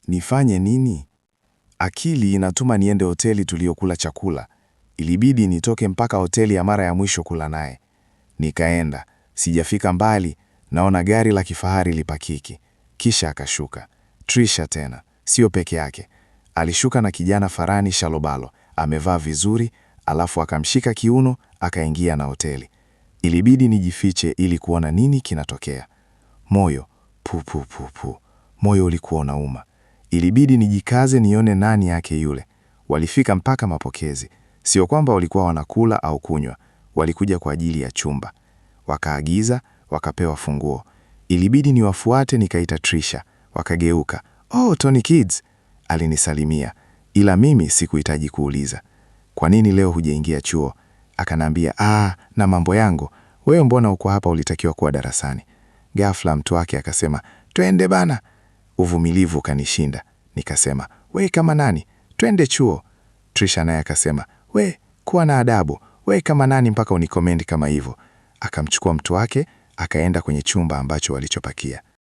Nifanye nini? Akili inatuma niende hoteli tuliyokula chakula. Ilibidi nitoke mpaka hoteli ya mara ya mwisho kula naye. Nikaenda, sijafika mbali, naona gari la kifahari lipakiki. Kisha akashuka. Trisha tena, sio peke yake. Alishuka na kijana Farani Shalobalo, amevaa vizuri, alafu akamshika kiuno, akaingia na hoteli. Ilibidi nijifiche ili kuona nini kinatokea. Moyo pu pu pu pu, moyo ulikuwa unauma. Ilibidi nijikaze nione nani yake yule. Walifika mpaka mapokezi. Sio kwamba walikuwa wanakula au kunywa, walikuja kwa ajili ya chumba. Wakaagiza, wakapewa funguo. Ilibidi niwafuate, nikaita Trisha. Wakageuka. "Oh, Tony Kids," alinisalimia, ila mimi sikuhitaji kuuliza. "Kwa nini leo hujaingia chuo?" Akanambia, "Ah, na mambo yangu. Wewe mbona uko hapa, ulitakiwa kuwa darasani." Ghafla mtu wake akasema, "Twende bana." Uvumilivu ukanishinda. Nikasema, "We kama nani? Twende chuo." Trisha naye akasema, "We kuwa na adabu. We kama nani mpaka unikomendi kama hivyo?" Akamchukua mtu wake, akaenda kwenye chumba ambacho walichopakia.